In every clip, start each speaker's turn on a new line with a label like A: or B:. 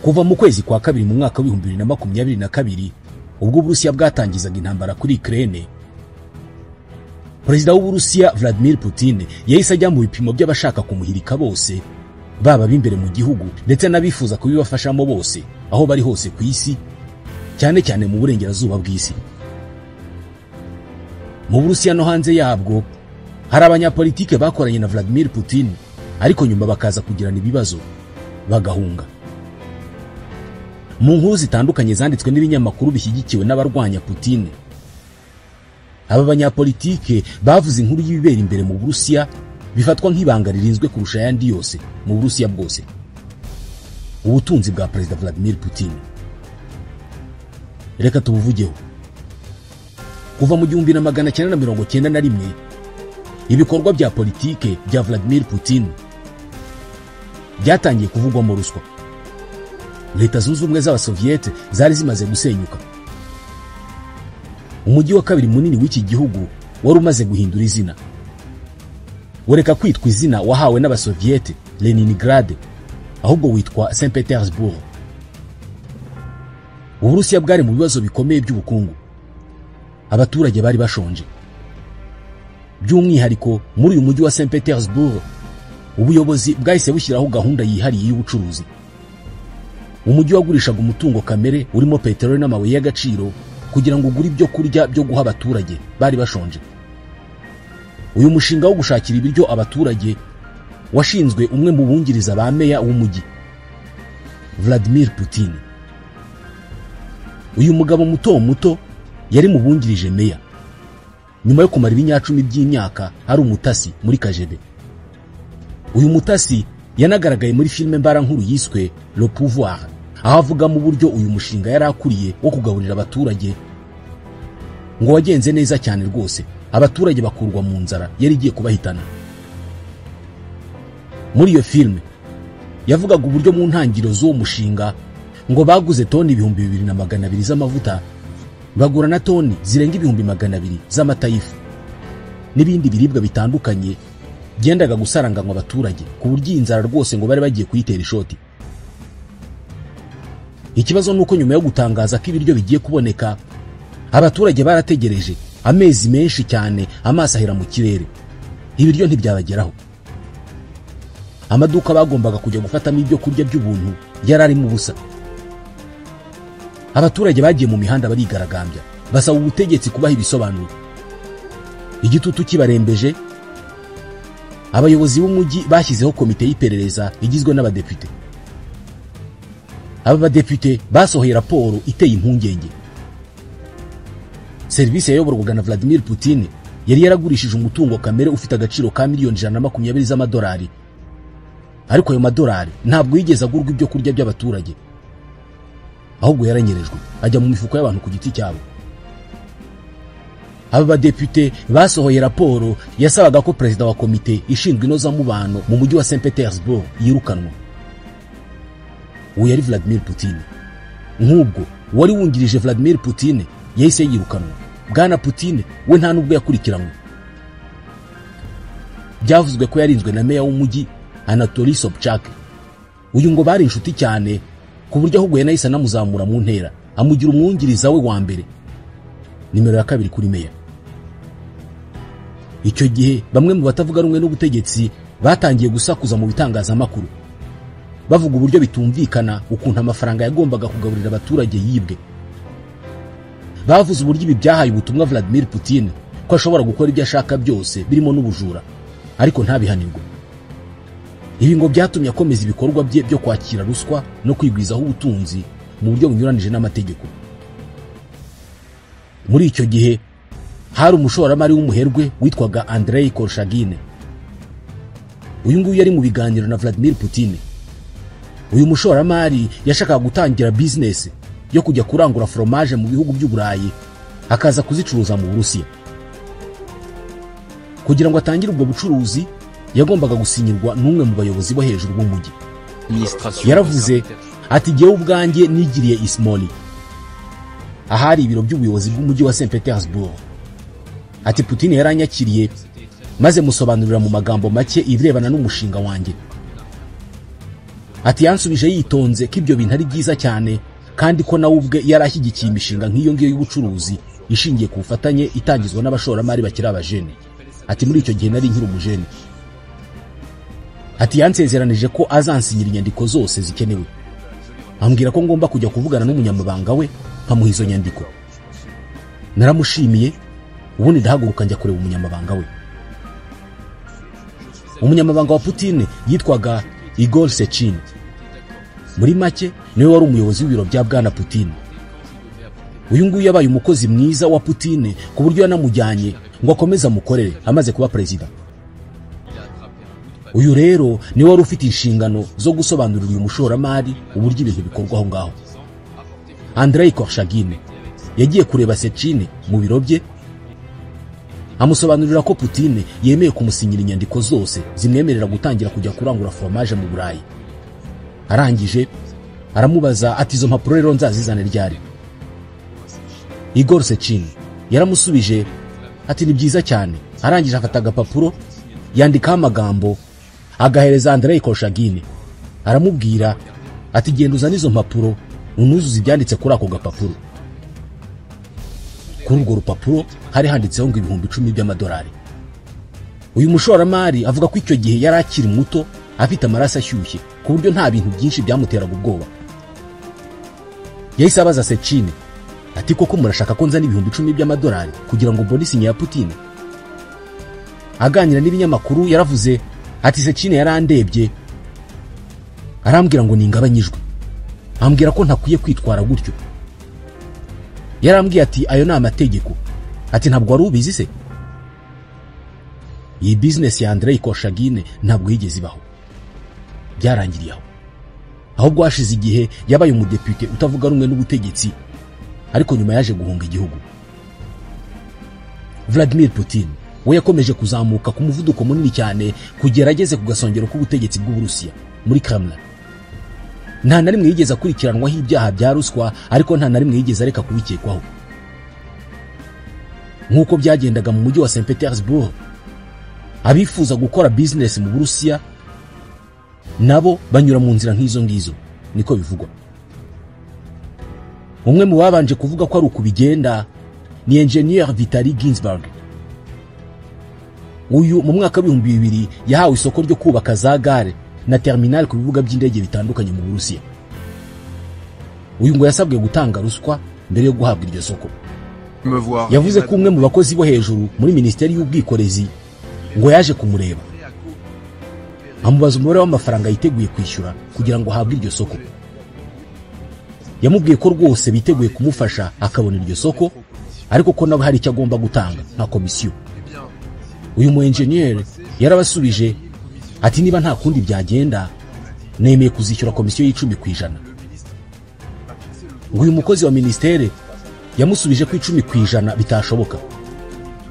A: Kuva mu kwezi kwa kabiri mu mwaka wa 2022 ubwo Uburusiya bwatangizaga intambara kuri Ukraine, Perezida w'Uburusiya Vladimir Putin yahise ajya mu bipimo by'abashaka kumuhirika bose, baba b'imbere mu gihugu ndetse n'abifuza kubibafashamo bose aho bari hose ku isi, cyane cyane mu burengerazuba bw'isi. Mu Burusiya no hanze yabwo hari abanyapolitike bakoranye na Vladimir Putin, ariko nyuma bakaza kugirana ibibazo bagahunga. Mu nkuru zitandukanye zanditswe n'ibinyamakuru bishyigikiwe n'abarwanya Putin, aba banyapolitike bavuze inkuru y'ibibera imbere mu Burusiya bifatwa nk'ibanga ririnzwe kurusha ayandi yose mu Burusiya bwose: ubutunzi bwa Perezida Vladimir Putin. Reka tubuvugeho. Kuva mu 1991 ibikorwa bya politike bya Vladimir Putin byatangiye kuvugwamo ruswa. Leta Zunze Ubumwe z'Abasoviete zari zimaze gusenyuka. Umujyi wa kabiri munini w'iki gihugu wari umaze guhindura izina, ureka kwitwa izina wahawe n'Abasoviete Leningrad, ahubwo witwa Saint Petersburg. Uburusiya bwari mu bibazo bikomeye by'ubukungu, abaturage bari bashonje. By'umwihariko muri uyu mujyi wa Saint Petersburg, ubuyobozi bwahise bushyiraho gahunda yihariye y'ubucuruzi. Umujyi wagurishaga umutungo kamere urimo peteroli n'amabuye y'agaciro kugira ngo ugure ibyo kurya byo guha abaturage bari bashonje. Uyu mushinga wo gushakira ibiryo abaturage washinzwe umwe mu bungiriza ba meya w'umujyi, Vladimir Putin. Uyu mugabo muto muto yari mu bungirije meya nyuma yo kumara ibinyacumi by'imyaka ari umutasi muri KGB. Uyu mutasi yanagaragaye muri filime mbarankuru yiswe Le Pouvoir, aho avuga mu buryo uyu mushinga yari akuriye wo kugaburira abaturage ngo wagenze neza cyane rwose, abaturage bakurwa mu nzara yari igiye kubahitana. Muri iyo filime yavugaga uburyo mu ntangiriro z'uwo mushinga ngo baguze toni 2200 z'amavuta, bagura na toni zirenga 200,000 z'amata y'ifu n'ibindi biribwa bitandukanye byendaga gusaranganywa abaturage, ku buryo inzara rwose ngo bari bagiye kuyitera ishoti. Ikibazo nuko nyuma yo gutangaza ko ibiryo bigiye kuboneka, abaturage barategereje amezi menshi cyane, amaso ahera mu kirere, ibiryo ntibyabageraho. Amaduka bagombaga kujya gufatamo ibyo kurya by'ubuntu yari arimo ubusa. Abaturage bagiye mu mihanda barigaragambya, basaba ubutegetsi kubaha ibisobanuro. Igitutu kibarembeje, abayobozi b'umujyi bashyizeho komite y'iperereza igizwe n'abadepite. Aba badepite basohoye raporo iteye impungenge. Serivisi yayoborwaga na Vladimir Putin yari yaragurishije umutungo kamere ufite agaciro ka miliyoni 120 z'amadolari, ariko ayo madolari ntabwo yigeze agurwa ibyo kurya by'abaturage, ahubwo yaranyerejwe ajya mu mifuko y'abantu ku giti cyabo. Aba badepite basohoye raporo yasabaga ko perezida wa komite ishinzwe inozamubano mu mujyi wa Saint Petersburg yirukanwa. Uwo yari Vladimir Putin. Nk'ubwo wari wungirije Vladimir Putin yahise yirukanwa, Bwana Putin we nta nubwo yakurikiranwe. Byavuzwe ko yarinzwe na meya w'umujyi Anatoly Sobchak. Uyu ngo bari inshuti cyane, ku buryo ahubwo yanahise anamuzamura mu ntera, amugira umwungiriza we wa mbere, nimero ya kabiri kuri meya. Icyo gihe bamwe mu batavuga rumwe n'ubutegetsi batangiye gusakuza mu bitangazamakuru, bavuga uburyo bitumvikana ukuntu amafaranga yagombaga kugaburira abaturage yibwe. Bavuze uburyo ibi byahaye ubutumwa Vladimir Putin ko ashobora gukora ibyo ashaka byose birimo n'ubujura, ariko ntabihanirwe. Ibi ngo byatumye akomeza ibikorwa bye byo kwakira ruswa no kwigwizaho ubutunzi mu buryo bunyuranije n'amategeko. Muri icyo gihe hari umushoramari w'umuherwe witwaga Andrei Korchagin. Uyu nguyu yari mu biganiro na Vladimir Putin. Uyu mushoramari yashakaga gutangira business yo kujya kurangura fromage mu bihugu by'Uburayi, akaza kuzicuruza mu Burusiya. Kugira ngo atangire ubwo bucuruzi yagombaga gusinyirwa n'umwe mu bayobozi bo hejuru b'umujyi. Yaravuze ati: "Jyewe ubwanjye nigiriye Ismoli, ahari ibiro by'ubuyobozi bw'umujyi wa Saint Petersburg." Ati: "Putin yaranyakiriye, maze musobanurira mu magambo make ibirebana n'umushinga wanjye." Ati yansubije yitonze ko ibyo bintu ari byiza cyane kandi ko nawe ubwe yarashyigikiye imishinga nk'iyo ngiyo y'ubucuruzi ishingiye ku bufatanye itangizwa n'abashoramari bakiri abajene. Ati muri icyo gihe nari nkiri umujene. Ati yansezeranije ko azansinyira inyandiko zose zikenewe, ambwira ko ngomba kujya kuvugana n'umunyamabanga we nkamuha izo nyandiko. Naramushimiye, ubundi ndahaguruka njya kureba umunyamabanga we. Umunyamabanga wa Putin yitwaga Igor Sechin. Muri make niwe wari umuyobozi w'ibiro bya Bwana Putin. Uyu nguyu yabaye umukozi mwiza wa Putin ku buryo yanamujyanye ngo akomeze amukorere amaze kuba perezida. Uyu rero niwe wari ufite inshingano zo gusobanurira uyu mushoramari uburyo ibintu bikorwa aho ngaho. Andrei Korchagin yagiye kureba Sechin mu biro bye, amusobanurira ko Putin yemeye kumusinyira inyandiko zose zimwemerera gutangira kujya kurangura fromage mu Burayi. Arangije aramubaza ati izo mpapuro rero nzazizane ryari? Igor Sechin yaramusubije ati ni byiza cyane. Arangije afata agapapuro yandikaho amagambo agahereza Andrei Korchagin, aramubwira ati genda uzane izo mpapuro unuzuze ibyanditse kuri ako gapapuro. Kuri urwo rupapuro hari handitseho ngo 10,000 by'amadolari. Uyu mushoramari avuga ko icyo gihe yari akiri muto afite amaraso ashyushye ku buryo nta bintu byinshi byamuteraga ubwoba. Yahise abaza Sechin ati koko murashaka ko nzana 10,000 by'amadolari kugira ngo mbone isinya ya Putin? Aganira n'ibinyamakuru yaravuze ati Sechin yarandebye arambwira ngo ningabanyijwe, ambwira ko ntakwiye kwitwara gutyo. Yarambwiye ati ayo ni amategeko, ati ntabwo wari ubizi se? Iyi business ya Andrei Korchagin ntabwo yigeze ibaho, byarangiriye aho. Ahubwo hashize igihe yabaye umudepite utavuga rumwe n'ubutegetsi, ariko nyuma yaje guhunga igihugu. Vladimir Putin we yakomeje kuzamuka ku muvuduko munini cyane kugera ageze ku gasongero k'ubutegetsi bw'Uburusiya muri Kremlin. Nta na rimwe yigeze akurikiranwaho ibyaha bya ruswa, ariko nta na rimwe yigeze areka kubikekwaho. Nk'uko byagendaga mu mujyi wa St Petersburg, abifuza gukora business mu Burusiya nabo banyura mu nzira nk'izo ngizo, niko bivugwa. Umwe mu babanje kuvuga ko ari ukubigenda ni engineer Vitali Ginsberg. Uyu mu mwaka wa 2000 yahawe isoko ryo kubaka za gare na terminal ku bibuga by'indege bitandukanye mu Burusiya. Uyu ngo yasabwe gutanga ruswa mbere yo guhabwa iryo soko. Yavuze ko umwe mu bakozi bo hejuru muri minisiteri y'ubwikorezi ngo yaje kumureba, amubaza umubare w'amafaranga yiteguye kwishyura kugira ngo ahabwe iryo soko. Yamubwiye ko rwose biteguye kumufasha akabona iryo soko, ariko ko nawe hari icyo agomba gutanga nka komisiyo. Uyu mu engineer yarabasubije ati niba nta kundi byagenda nemeye kuzishyura komisiyo y'10%. Ngo uyu mukozi wa ministere yamusubije ko 10% bitashoboka.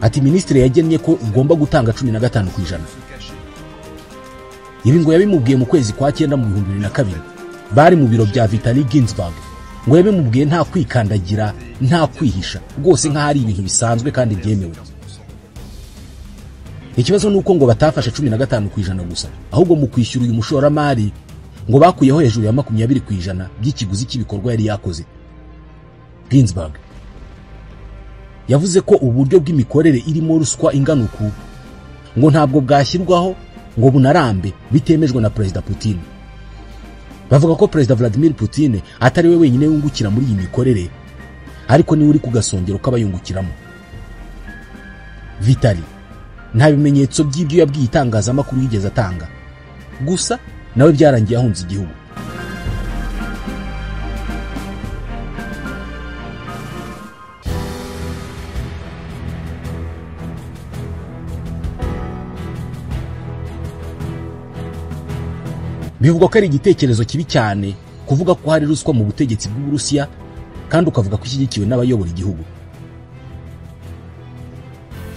A: Ati ministre yagennye ko ugomba gutanga 15%. Ibi ngo yabimubwiye mu kwezi kwa 9 mu 2002 bari mu biro bya Vitali Ginsberg. Ngo yabimubwiye nta kwikandagira, nta kwihisha, rwose nkaho ari ibintu bisanzwe kandi byemewe. Ikibazo nuko ngo batafashe 15% gusa, ahubwo mu kwishyura uyu mushoramari ngo bakuyeho hejuru ya 20% by'ikiguzi cy'ibikorwa yari yakoze. Ginsberg yavuze ko uburyo bw'imikorere irimo ruswa inganuku ngo ntabwo bwashyirwaho ngo bunarambe bitemejwe na Perezida Putin. Bavuga ko Perezida Vladimir Putin atari we wenyine wungukira muri iyi mikorere, ariko ni uri ku gasongero k'abayungukiramo. Vitali nta bimenyetso by'ibyo yabwiye itangazamakuru yigeze atanga, gusa nawe byarangiye ahunze igihugu. Bivugwa ko ari igitekerezo kibi cyane kuvuga ko hari ruswa mu butegetsi bw'Uburusiya kandi ukavuga ko ishyigikiwe n'abayobora igihugu.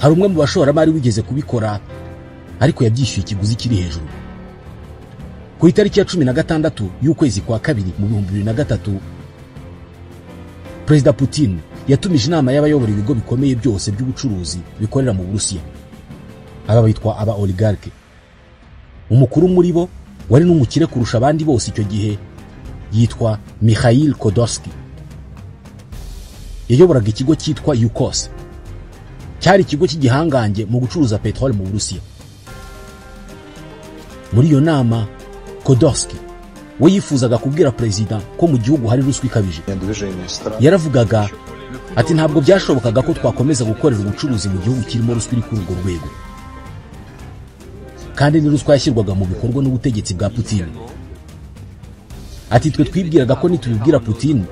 A: Hari umwe mu bashoramari wigeze kubikora ariko yabyishyuye ikiguzi kiri hejuru. Ku itariki ya 16 y'ukwezi kwa kabiri mu 2003, Perezida Putin yatumije inama y'abayobora ibigo bikomeye byose by'ubucuruzi bikorera mu Burusiya. Aba bitwa aba oligarque. Umukuru muri bo Wari n'umukire kurusha abandi bose icyo gihe yitwa Mikhail Khodorkovsky. Yayoboraga ikigo cyitwa Yukos, cyari ikigo cy'igihangange mu gucuruza peteroli mu Burusiya. Muri iyo nama Khodorkovsky we yifuzaga kubwira perezida ko mu gihugu hari ruswa ikabije. Yaravugaga ati ntabwo byashobokaga ko twakomeza gukorera ubucuruzi mu gihugu kirimo ruswa iri kuri urwo rwego, kandi ni ruswa yashyirwaga mu bikorwa n'ubutegetsi bwa Putin. Ati twe twibwiraga ko nitubibwira Putin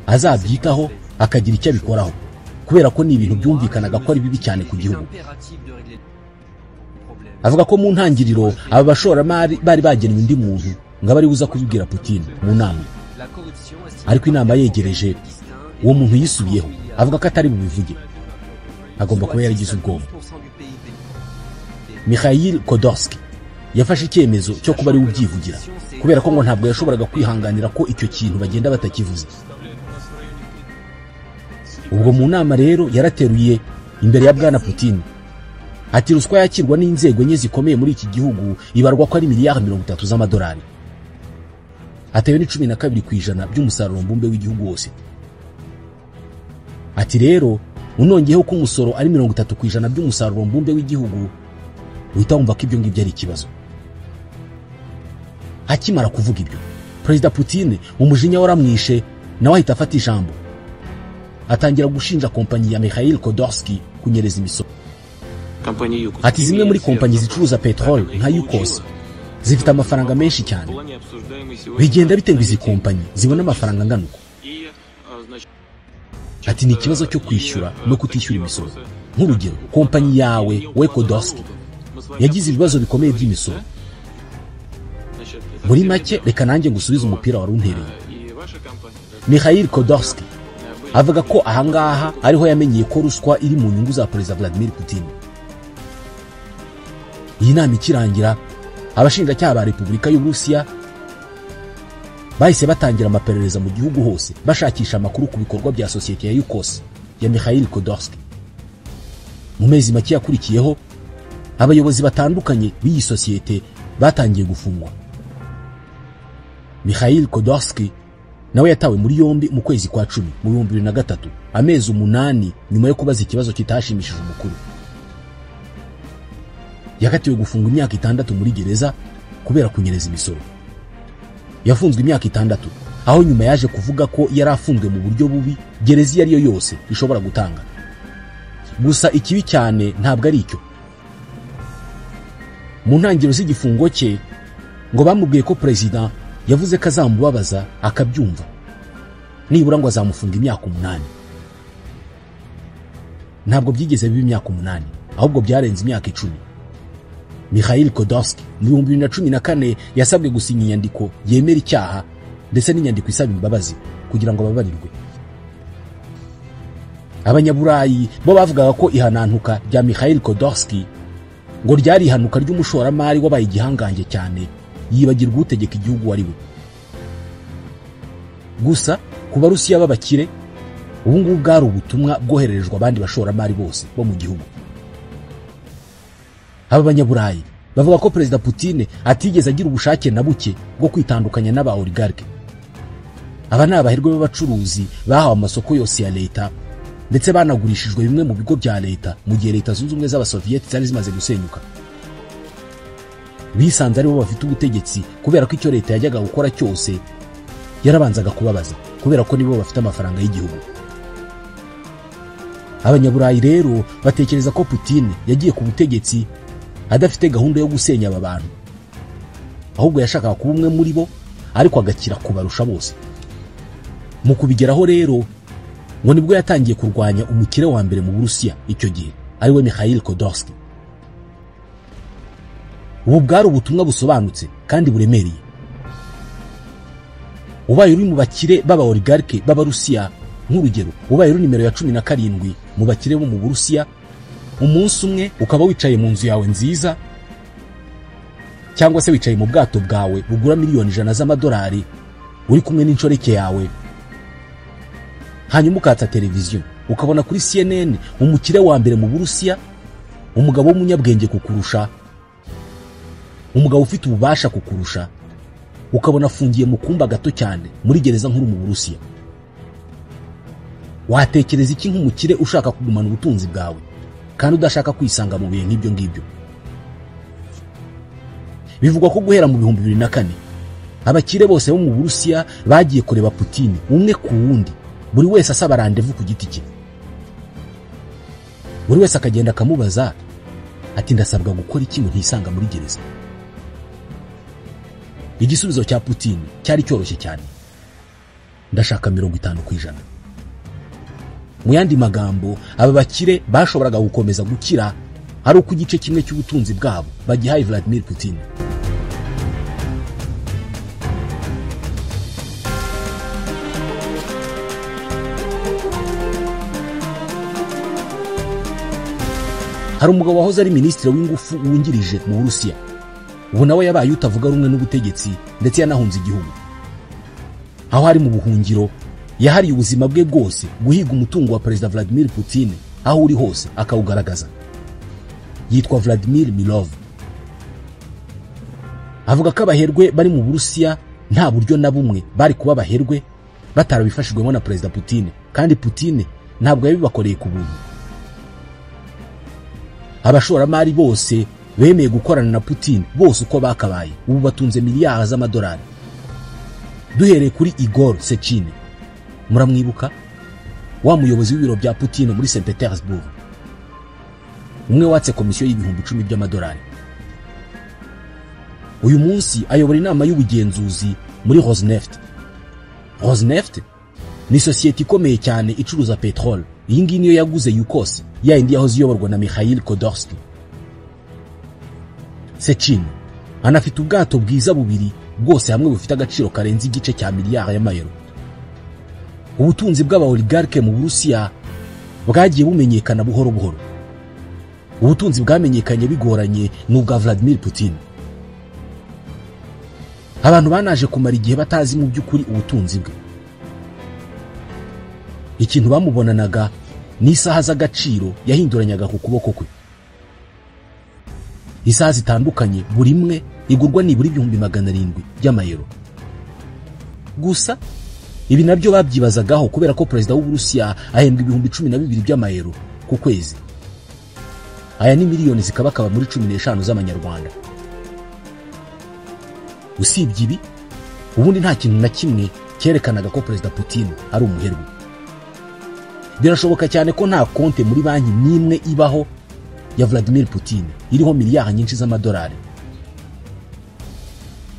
A: azabyitaho akagira icyo abikoraho, kubera ko ni ibintu byumvikanaga ko ari bibi cyane ku gihugu. Avuga ko mu ntangiriro aba bashoramari bari bagenwe undi muntu ngo abe ari uza kubibwira Putin mu nama, ariko inama yegereje uwo muntu yisubiyeho avuga ko atari bubivuge, agomba kuba yaragize ubwoba. Mikhail Khodorkovsky yafashe icyemezo cyo kuba ari ubyivugira, kubera ko ngo ntabwo yashoboraga kwihanganira ko icyo kintu bagenda batakivuze. Ubwo mu nama rero yarateruye imbere ya Bwana Putin ati ruswa yakirwa n'inzego enye zikomeye muri iki gihugu ibarwa ko ari miliyari 30 z'amadolari, atewe ni 12% by'umusaruro mbumbe w'igihugu wose. Ati rero unongeyeho ko umusoro ari 30% by'umusaruro mbumbe w'igihugu, uhita wumva ko ibyo ngibyo ari ikibazo. Akimara kuvuga ibyo, Perezida Putin umujinya waramwishe, nawe ahita afata ijambo atangira gushinja kompanyi ya Mikhail Khodorkovsky kunyereza imisoro. Ati zimwe muri kompanyi zicuruza peteroli nka Yukos zifite amafaranga menshi cyane, bigenda bite ngo izi kompanyi zibona amafaranga angana uko? Ati ni ikibazo cyo kwishyura no kutishyura imisoro. Nk'urugero kompanyi yawe we Khodorkovsky yagize ibibazo bikomeye by'imisoro. Muri make reka nanjye ngusubize umupira wari untereye. Mikhail Khodorkovsky avuga ko ahangaha ariho yamenyeye ko ruswa iri mu nyungu za Perezida Vladimir Putin. Iyi nama ikirangira, abashinjacyaha ba Repubulika y'Uburusiya bahise batangira amaperereza mu gihugu hose bashakisha amakuru ku bikorwa bya sosiyete ya Yukos ya Mikhail Khodorkovsky. Mu mezi make yakurikiyeho, abayobozi batandukanye b'iyi sosiyete batangiye gufungwa. Mikhail Khodorkovsky nawe yatawe muri yombi mu kwezi kwa 10 mu 2003, amezi 8 nyuma yo kubaza ikibazo kitashimishije umukuru. Yakatiwe gufungwa imyaka 6 muri gereza kubera kunyereza imisoro. Yafunzwe imyaka 6, aho nyuma yaje kuvuga ko yari afunzwe mu buryo bubi gereza iyo ari yo yose ishobora gutanga. Gusa ikibi cyane ntabwo ari icyo. Mu ntangiriro z'igifungo cye ngo bamubwiye ko perezida yavuze ko azamubabaza akabyumva, nibura ngo azamufunga imyaka 8. Ntabwo byigeze biba imyaka 8, ahubwo byarenze imyaka 10. Mikhail Khodorkovsky mu 2014 yasabwe gusinya inyandiko yemera icyaha ndetse n'inyandiko isaba imbabazi kugira ngo ababarirwe. Abanyaburayi bo bavugaga ko ihanantuka rya Mikhail Khodorkovsky ngo ryari ihanuka ry'umushoramari wabaye igihangange cyane, yibagirwa utegeka igihugu wari we. Gusa ku Barusiya b'abakire, ubu ngubu bwari ubutumwa bwohererejwe abandi bashoramari bose bo mu gihugu. Aba banyaburayi bavuga ko Perezida Putin atigeze agira ubushake na buke bwo kwitandukanya n'aba oligarque. Aba ni abaherwe b'abacuruzi bahawe amasoko yose ya leta, ndetse banagurishijwe bimwe mu bigo bya leta mu gihe leta zunze ubumwe z'Abasoviyeti zari zimaze gusenyuka. Bisanze aribo bafite ubutegetsi kubera ko icyo leta yajyaga gukora cyose yarabanzaga kubabaza, kubera ko nibo bafite amafaranga y'igihugu. Abanyaburayi rero batekereza ko Putin yagiye ku butegetsi adafite gahunda yo gusenya aba bantu, ahubwo yashakaga kuba umwe muri bo ariko agakira kubarusha bose. Mu kubigeraho rero ngo nibwo yatangiye kurwanya umukire wa mbere mu Burusiya icyo gihe, ariwe Mikhail Khodorkovsky. Ubu bwari ubutumwa busobanutse kandi buremereye. Ubaye uri mu bakire b'aba oligarque b'Abarusiya, nk'urugero ubaye uri nimero ya 17 mu bakire bo mu Burusiya, umunsi umwe ukaba wicaye mu nzu yawe nziza cyangwa se wicaye mu bwato bwawe bugura miliyoni 100 z'amadolari, uri kumwe n'inshoreke yawe, hanyuma ukatsa televiziyo ukabona kuri CNN umukire wa mbere mu Burusiya, umugabo w'umunyabwenge kukurusha, umugabo ufite ububasha kukurusha, ukabona afungiye mu kumba gato cyane muri gereza nkuru mu Burusiya. Watekereza iki nk'umukire ushaka kugumana ubutunzi bwawe kandi udashaka kwisanga mu bihe nk'ibyo ngibyo? Bivugwa ko guhera mu 2004 abakire bose bo mu Burusiya bagiye kureba Putin umwe ku wundi, buri wese asaba rendez-vous ku giti cye. Buri wese akagenda akamubaza ati ndasabwa gukora iki ngo ntisanga muri gereza? Igisubizo cya Putin cyari cyoroshye cyane: ndashaka 50%. Mu yandi magambo, aba bakire bashoboraga gukomeza gukira ari uko igice kimwe cy'ubutunzi bwabo bagihaye Vladimir Putin. Hari umugabo wahoze ari minisitiri w'ingufu wungirije mu Burusiya, ubu nawe yabaye utavuga rumwe n'ubutegetsi ndetse yanahunze igihugu. Aho ari mu buhungiro yahariye ubuzima bwe bwose guhiga umutungo wa Perezida Vladimir Putin aho uri hose akawugaragaza. Yitwa Vladimir Milov. Avuga ko abaherwe bari mu Burusiya nta buryo na bumwe bari kuba abaherwe batarabifashijwemo na Perezida Putin, kandi Putin ntabwo yabibakoreye ku buntu. Abashoramari bose bemeye gukorana na Putin bose uko bakabaye ubu batunze miliyari z'amadolari. Duhereye kuri Igor Sechin, muramwibuka wa muyobozi w'ibiro bya Putin muri St Petersburg, umwe watse komisiyo y'ibihumbi 10 by'amadolari. Uyu munsi ayobora inama y'ubugenzuzi muri Rosneft. Rosneft ni sosiyete ikomeye cyane icuruza petrol. Iyi ngiyi niyo yaguze Yukos, ya indi yahoze iyoborwa na Mikhail Khodorkovsky. Sechin anafite ubwato bwiza bubiri bwose hamwe bufite agaciro karenze igice cya miliyari y'amayero. Ubutunzi bw'aba oligarque mu Burusiya bwagiye bumenyekana buhoro buhoro. Ubutunzi bwamenyekanye bigoranye n'ubwa Vladimir Putin. Abantu banaje kumara igihe batazi mu by'ukuri ubutunzi bwe. Ikintu bamubonanaga ni isaha z'agaciro yahinduranyaga ku kuboko kwe. Isaha zitandukanye buri imwe igurwa nibura 700,000 by'amayero. Gusa ibi nabyo babyibazagaho kubera ko perezida w'Uburusiya ahembwa 12,000 by'amayero ku kwezi. Aya ni miliyoni zikabakaba muri 15 z'amanyarwanda. Usibye ibi, ubundi nta kintu na kimwe cyerekanaga ko Perezida Putin ari umuherwe. Birashoboka cyane ko nta konte muri banki n'imwe ibaho ya Vladimir Putin iriho miliyari nyinshi z'amadolari.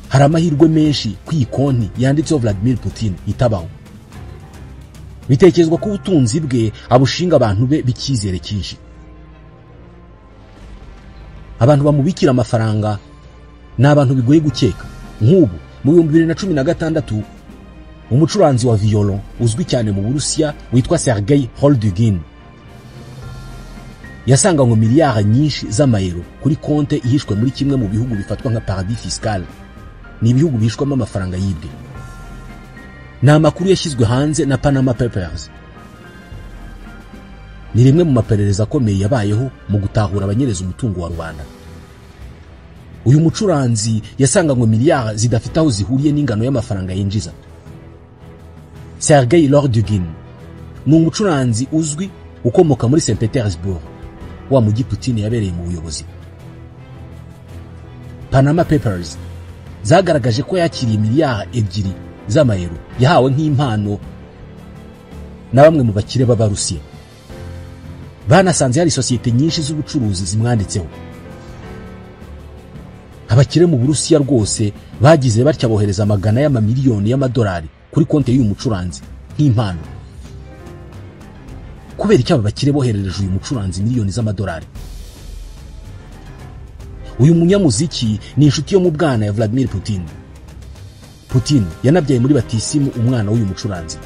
A: Hari amahirwe menshi ku iyi konti yanditseho Vladimir Putin itabaho. Bitekerezwa ko ubutunzi bwe abushinga abantu be b'icyizere cyinshi. Abantu bamubikira amafaranga ni abantu bigoye gukeka. Nk'ubu mu 2016 umucuranzi wa violon uzwi cyane mu Burusiya witwa Sergei Holdugin yasanganywe miliyari nyinshi z'amayero kuri konte ihishwe muri kimwe mu bihugu bifatwa nka paradis fiscal. Ni ibihugu bihishwamo amafaranga yibwe. Ni amakuru yashyizwe hanze na Panama Papers. Ni rimwe mu maperereza akomeye yabayeho mu gutahura abanyereza umutungo wa rubanda. Uyu mucuranzi yasanganywe miliyari zidafite aho zihuriye n'ingano y'amafaranga yinjiza. Sergei Lordugin ni umucuranzi uzwi ukomoka muri St Petersburg, wa mujyi Putin yabereye mu buyobozi. Panama Papers zagaragaje ko yakiriye miliyari 2 z'amayero yahawe nk'impano na bamwe mu bakire b'Abarusiya. Banasanze hari sosiyete nyinshi z'ubucuruzi zimwanditseho. Abakire mu Burusiya rwose bagize batya bohereza amagana y'amamiliyoni y'amadolari kuri konti y'uyu mucuranzi nk'impano. Kubera icyo aba bakire boherereje uyu mucuranzi miliyoni z'amadolari? Uyu munyamuziki ni inshuti yo mu bwana ya Vladimir Putin. Putin yanabyaye muri batisimu umwana w'uyu mucuranzi.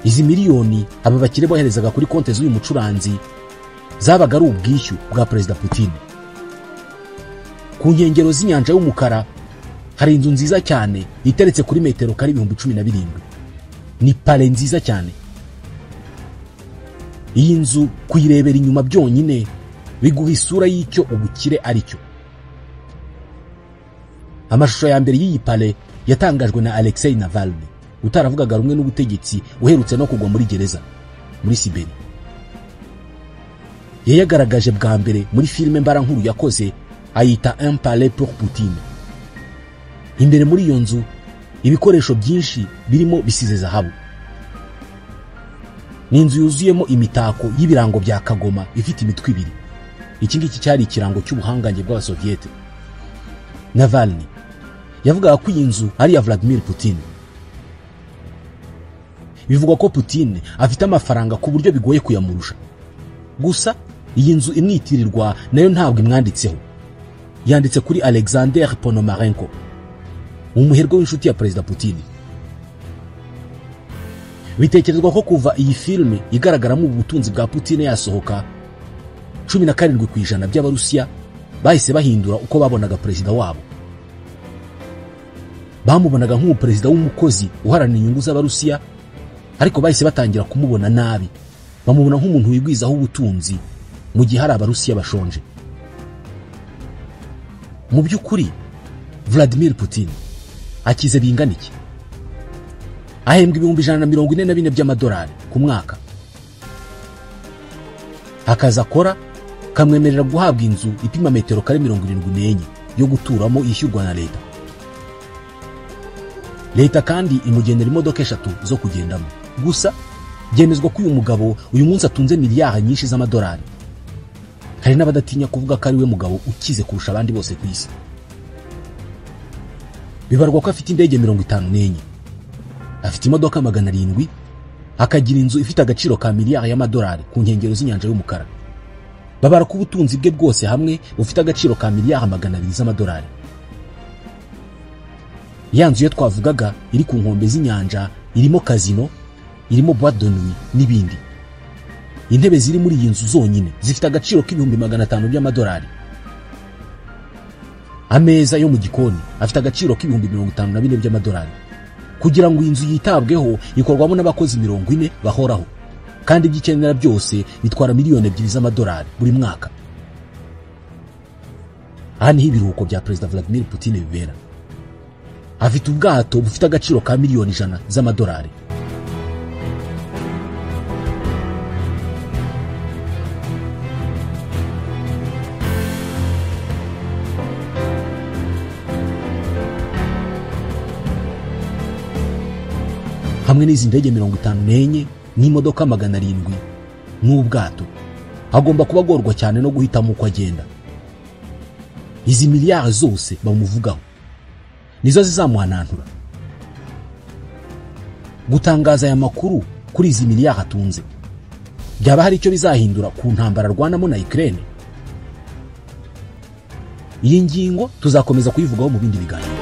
A: Izi miliyoni aba bakire boherezaga kuri konti z'uyu mucuranzi zabaga ari ubwishyu bwa Perezida Putin. Ku nkengero z'inyanja y'umukara hari inzu nziza cyane iteretse kuri metero kari 17,000. Ni pale nziza cyane. Iyi nzu kuyirebera inyuma byonyine biguha isura y'icyo ubukire ari cyo. Amashusho ya mbere y'iyi palais yatangajwe na Alexei Navalny, utaravugaga rumwe n'ubutegetsi, uherutse no kugwa muri gereza muri Siberia. Yayagaragaje bwa mbere muri filime mbarankuru yakoze ayita Un palais pour Poutine. Imbere muri iyo nzu ibikoresho byinshi birimo bisize zahabu. Ni inzu yuzuyemo imitako y'ibirango bya Kagoma ifite imitwe ibiri. Iki ngiki cyari ikirango cy'ubuhangange bw'Abasoviete. Navalny yavugaga ko iyi nzu ari iya Vladimir Putin. Bivugwa ko Putin afite amafaranga ku buryo bigoye kuyamurusha. Gusa iyi nzu imwitirirwa nayo ntabwo imwanditseho. Yanditse kuri Alexander Ponomarenko, umuherwe w'inshuti ya Perezida Putin. Bitekerezwa ko kuva iyi filme igaragaramo ubutunzi bwa Putin yasohoka, 17% by'Abarusiya bahise bahindura uko babonaga perezida wabo. Bamubonaga nk'umuperezida w'umukozi uharanira inyungu z'Abarusiya, ariko bahise batangira kumubona nabi, bamubona nk'umuntu wigwizaho ubutunzi mu gihe hari Abarusiya bashonje. Mu by'ukuri Vladimir Putin akize bingana iki? Ahembwa $144,000 by'amadolari ku mwaka. Akazi akora kamwemerera guhabwa inzu ipima metero kare 74 yo guturamo yishyurwa na leta. Leta kandi imugenera imodoka 3 zo kugendamo. Gusa byemezwa ko uyu mugabo uyu munsi atunze miliyari nyinshi z'amadolari. Hari n'abadatinya kuvuga ko ari we mugabo ukize kurusha abandi bose ku isi. Bibarwa ko afite indege 54, afite imodoka 700, akagira inzu ifite agaciro ka miliyari y'amadolari ku nkengero z'inyanja y'umukara. Babara ko ubutunzi bwe bwose hamwe bufite agaciro ka miliyari 200 z'amadolari. Ya nzu yo twavugaga iri ku nkombe z'inyanja irimo casino, irimo boîte de nuit n'ibindi. Intebe ziri muri iyi nzu zonyine zifite agaciro k'500,000 by'amadolari. Ameza yo mu gikoni afite agaciro k'54,000 by'amadolari. Kugira ngo inzu yitabweho ikorwamo n'abakozi 40 bahoraho, kandi ibyikenera byose bitwara miliyoni 2 z'amadolari buri mwaka. Aha niho ibiruhuko bya Perezida Vladimir Putin bibera. Afite ubwato bufite agaciro ka miliyoni 100 z'amadolari. Hamwe n'izi ndege 54 n'imodoka 700 n'ubwato, agomba kuba agorwa cyane no guhitamo uko agenda. Izi miliyari zose bamuvugaho nizo zizamuhanantura. Gutangaza aya makuru kuri izi miliyari atunze byaba hari icyo bizahindura ku ntambara arwanamo na Ukraine? Iyi ngingo tuzakomeza kuyivugaho mu bindi biganiro.